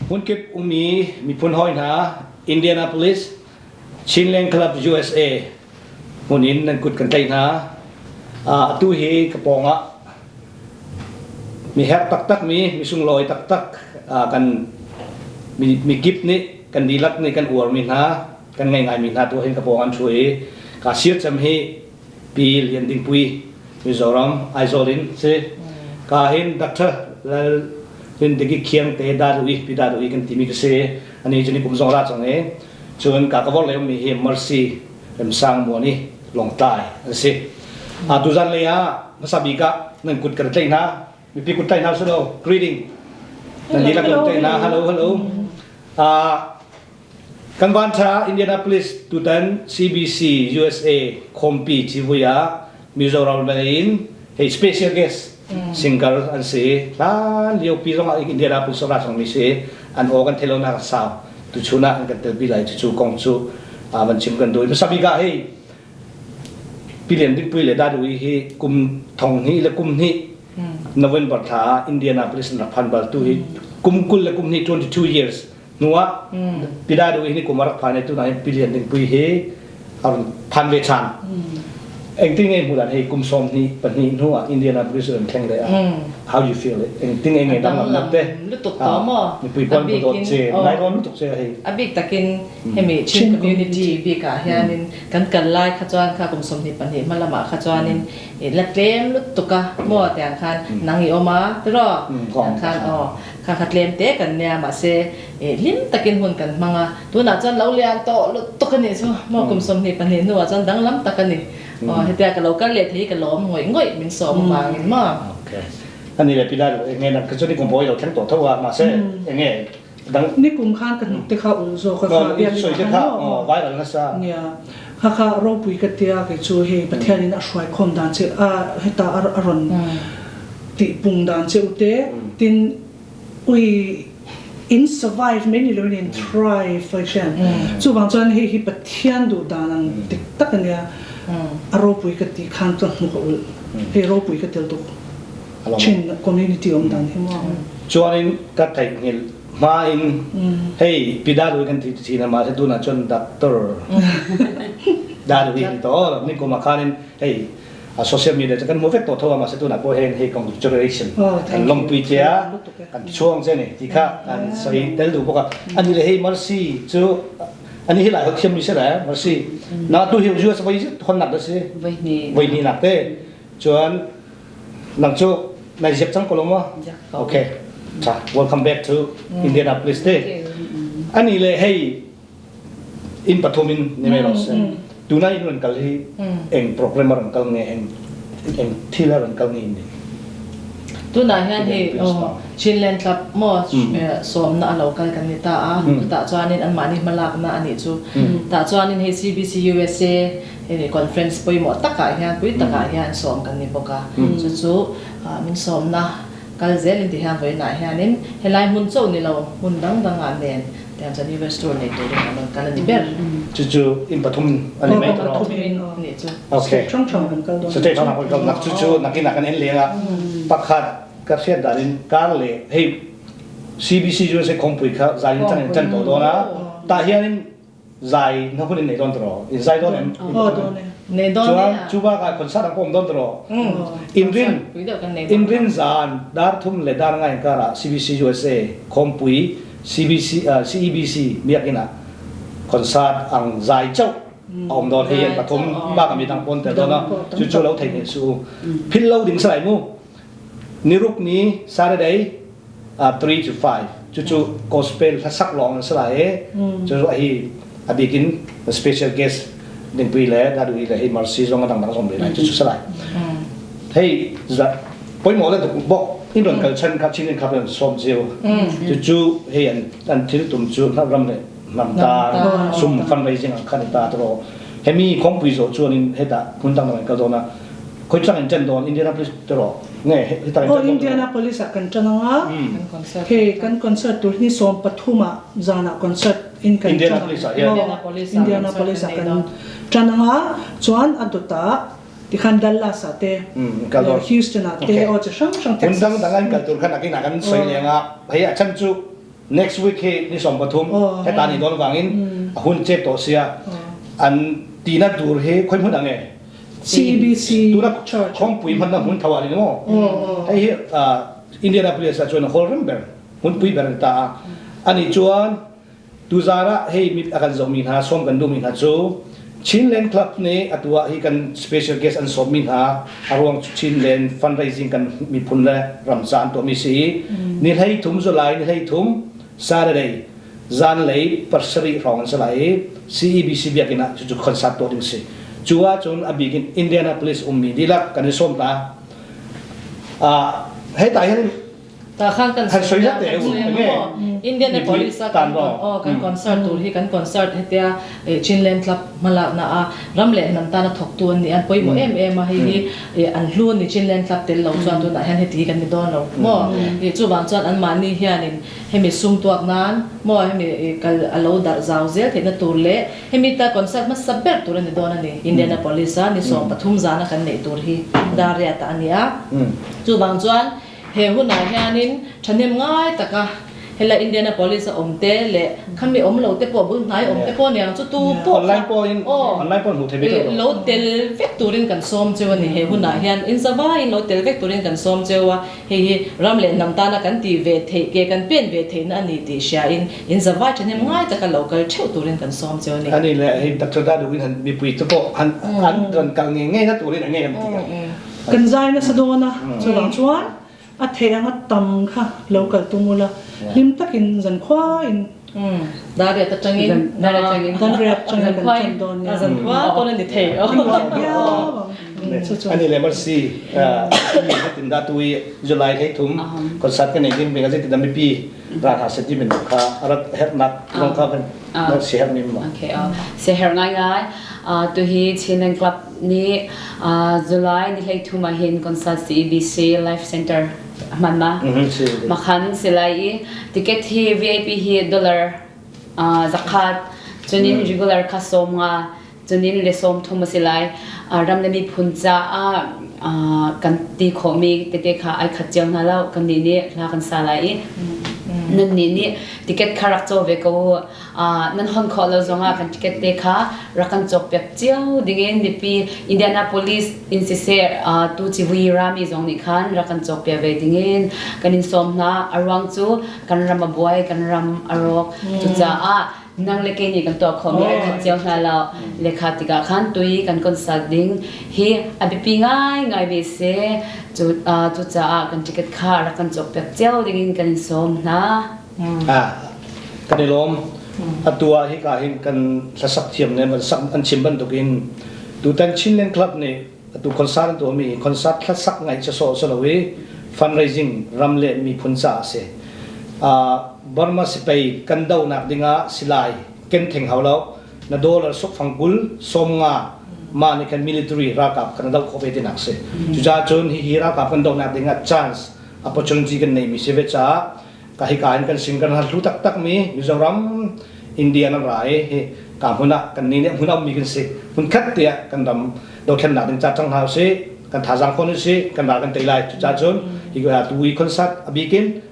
Hmunkip ummi miphun hawi hna Indianapolis Chinland Club USA hmun in nan kut kan tlaih hna. Atu hi ka pawng ah mi herh taktakmi, mi sunglawi taktak kan mikip nih kan dihlak nih kan uarmi hna, kan ngaih ngaimi hna tu hin ka pawng an ṭhu i ka sir cem hi Pi Lian Ding Pui Mizoram Aizawl in si. Ka hin Dr. Lal Rin Digi Khiang te Darui Pi Darui kan timi ka si. Ani cu ni kum zong ra cang i cun ka ka vor le ummi hi Mercy Remsang Muani Lawngtlai an si. A tuzan lei ah hmasa bik ah nan kut kan tlaih hna. Mipi kut tlaih hna su lo. Greeting. Nan dihlak kan tlaih hna. Hello hello. Kan vanṭha Indianapolis tutan CBC USA khawmpi civui ah Mizoram lei in hei special guest singer an si. Hlan liopi zongah Indianapolis a ra cangmi si. An aw kan theih lonak a sau. Tuchun ah an kan telpi lai. Cucu kong cu van chim kan duh. Hmasa bik ah hei Pi Lian Dingpui le Dadui hi kum thong hnih le kum hnih November thla ah Indianapolis an rak phan bal. Tu hi kum 20 le kum hnih 22 years hnuah pida du hi kum a rak phan i tunah hin pilian dingpui hi a run phan ve ṭhan engtin nge hmulan hei kum sawm hnih pahnih hnuah Indianapolis ran thleng le ah how you feel it engtin nge nge dang lam te lutuk to mo mipui pon bu dot che ngai ron lutuk che hei a bik takin hemi Chin community bik ah hianin kan kal lai kha chuan kha kum 22 malama kha chuanin la tlem lutuk a mo tiang khan nang i oma tro khan o Kha kha tlem te kan nia mahse hlim takin hun kan hmang a tunah chuan lo lian tawh lutuk a nih chu maw kum 22 hnuah chuan danglam tak a ni aw hetia ka lo kal leh thei hi ka lawm ngawih ngawih min sawm avangin maw Okay. Ani le pila lo enge nan ka chu ni kum pawh i lo thleng tawh tho a mahse enge dang Ni kum khan ka hnuk te kha ul zo ka kha biak soi te kha viral nasa nia kha kha ropui ka tia ke chu hei Pathian in a hruai khom dan che a heta a ron tih pung dan che ute tin ui in survive mai ni loin in thrive for hian chuvang chuan hei hi Pathian duh dan ang dik tak ania a ropui ka ti khan ka hmu ka ul hei ropui ka tel tuk Chin community om dan hi mo chuanin ka theihnghilh hma in hei pida lui kan ti thin ma se tuna chuan doctor da lui to ni kuma khanin hei a social media chu kan hmu vek tawh tho a mahse tunah pawh heng hei congratulation kan lawmpui che a kan chhuang che ni ti kha kan sawi tel duh bawk a ani le hei Mercy chu ani hi lai ho thiam mi se le Mercy na tu hi US voi hon nak da si voi ni nak te chuan nang chu nai ziak chang ko lo ma okay cha welcome back to Indianapolis te ani le hei in pathum in ni mai lo se tuna in ran kal hi eng program ran kal nge eng eng thil ran kal nge in Tunah hian hei Chinland Club maw sawmna a lo kal kan ni ta a chutah chuanin anmahni hmalakna a nih chu tah chuanin hei CBC USA hei conference pawimawh takah hian pui takah hian sawm kan ni bawk a chu chu min sawmna kal zelin ti hian vawiinah hianin helai hmun chauh ni lo hmun dang dangah nen Tiang chuan US tour nei turin an rawn kal a ni ber. Cu cu inn pathum an i mei tawh. Pathum in nih cu. Okay. State hrang hrang kan kal dawn. State hrang hrang kan kal nak cu cu nakin ah kan en leng ah pakhat ka hriat dan in kar le hei CBC USA khongpui kha zai in chan in chan to dawn a ta hian in zai na hun in nei dawn tro in zai dawn em Oh dawn e. Nei dawn chuan e. chu ba ka concert ang pom dawn tro in rin Pui deuh kan nei in rin zan dar thum le dar ngai kara CBC USA khongpui CBC CEBC biakinn ah concert ang zai chauh a um dawn hei an pathum ba kami dang pon tel dawn a chu chu lo thei ne su phil lo ding salai mu niruk ni Saturday 3 to 5 chu chu gospel hlasak lawng an salai e chu chu hi a bikin special guest dingpui le dadui le hei mercy zong dang dang zong le lai chu chu salai hei poimawh le tuk bok in ron kal chan kha chin in kha ron som chiu chu chu hei an an thil tum chu hnam ram le hnam ta sum fundraising ang khan ta to hemi khongpui zo chuan in heta hmun dang dang kal dona khoi chang in chen don Indianapolis to ro nge heta in Oh Indianapolis ah kan ṭan anga hei kan concert tur ni som pathum ah zan ah concert in kan Indianapolis ah Indianapolis Indianapolis ah kan ṭan anga chuan a dawt ah Tikhan Dallas ah te, Houston ah te, o chi hrang hrang Texas. Dang dang an kal tur khan akin kan soi lenga hei a chan chu Next week hi ni 13 heta ni don wangin a hun chep to sia an tina tur hi khoi hmun ange CBC tuna Church. Khongpui hman na hmun thawa ni mo hei hi Indianapolis ah chuan hall rem ber hmunpui ber an ta a. Ani chuan tuzan ah hei mit a kan zohmi hna sawm kan duhmi hna cu Chinland Club nih atu ah hi kan special guest an sawmmi hna a ruang cu Chinland fundraising kan miphun le ram ca an tuahmi si i ni 13 July ni 13 Saturday zanlei 7 hrawng an si lai i CEBC biakinn ah cucu concert tuah ding si. Cu ahcun a bik in Indianapolis ummi dihlak kan i sawm hna. Hei ta hin Ta khan kan Han soi te u nge. Indianapolis a kan oh kan concert tur hi kan concert hetia Chinland Club hmalak na a ram le hnam tana thok tu an ni an poimo em em a hei hi an hlu ni Chinland Club tel lo chuan tunah hian heti kan ni dawn lo mo i chu wang chuan an mahni hianin hemi sum tuak nan mo hemi kal alo dar zau zel theihna tur le hemi ta concert hmasa ber tur ani dawn ani Indianapolis a ni 13 zana kan nei tur hi dar riat ani a chu wang chuan He hunah hianin thahnem ngai taka helai Indianapolis a awm te leh khami awm lo te pawh bul hnai awm te pawh aniang chu tu pawh Online pawhin online pawhin hmuh theih ve teuh lo. Lo tel vek turin kan sawm cheu a ni. He hunah hian inzavaiin lo tel vek turin kan sawm cheu a, hei hi ram leh hnam tana kan tih ve theih ke kan pen ve theihna a ni tih hriain inzavai thahnem ngai taka lo kal theuh turin kan sawm cheu a ni. Ani leh hei Doctor Daduhin han mipui te pawh han an rawn kal ngei ngei na turin a ngei an ti a. Kan zai nasa dawn a, chuvang chuan a theih anga tam kha lo kal tum ula, hlim takin zankhua in Dariat atangin Dariat atangin kan ṭan dawn nia. Zankhua pawn a ni thei. Ani le mercy tin da tui July thei thum concert ka nei ding bing a zeitin dah mipi ra hna seh ti bantuk kha a rat herhnak zong kha kan si herh ning ma. Okay, si herh ngaingai. Tuhi Chinland Club nih July ni 13 ah hin concert CEBC Life Center hman ma makhan si lai i ticket hi VIP hi dollar zakhat cunin regular kha 50 cunin le 30 a si lai. Ram le miphun caah kan ti khawhmi tete kha ai khat cio hna lo. Kan nih nih hla kan sa lai i nan nih nih ticket kha rak caw ve ko u. Nan hon khawh lo zongah kan ticket te kha rak kan cawkpiak cio dingin mipi Indianapolis in siseh tu civui rami zong nih khan rak kan cawkpiak ve dingin kan in sawm hna. A ruang cu kan ram a buai, kan ram a rawk, cucaah nang le kei nih kan tuah khawhmi ai khat cio hna lo. Lekha tikah khan tui kan consult ding hi a biapi ngaingai ve si. Cucaah kan ticket kha rak kan cawkpiak cio dingin kan in sawm hna. Ah, kan i lawm. Atu ah hika hin kan hlasak thiam ne an sak an chim bantukin tutan Chinland Club nih atu concert an tuahmi concert hlasak ngaih cu sawh si lo i fundraising ram le miphun caah a si. Burma sipai kan donak dingah silai ken theng hau lo. Na dollar suk fang 20 50 mah nih khan military ralkap kan doh khawh ve tinak si. Cucaah cun hihi ralkap kan dohnak dingah chance opportunity kan neimi si ve caah ka hika in kan sin kan har hlu taktak mi Mizoram India nan ra i hi ka hmun ah kan ni nih hmun a ummi kan si. Hmun khat tiah kan ram dothlennak ding ca cang hna usih, kan thazaang khon usih, kan ral kan tei lai. Cucaah cun hi tu i concert a bikin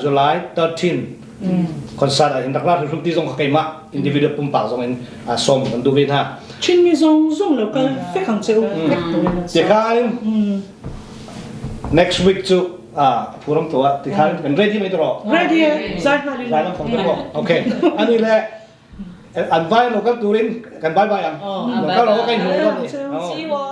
July 13 concert ah hin rak ra hrim ti zong kha keimah individual pumpak zong in sawm kan duh ve hna. Chinmi zong zong lo kal fek ang cheu. Tikhan next week cu phuram tu ah tikhan kan ready mai tro. Ready zai hna zai lam thong ko. Okay, ani le an vai local turin kan bye bye ang local lo kai hu See you.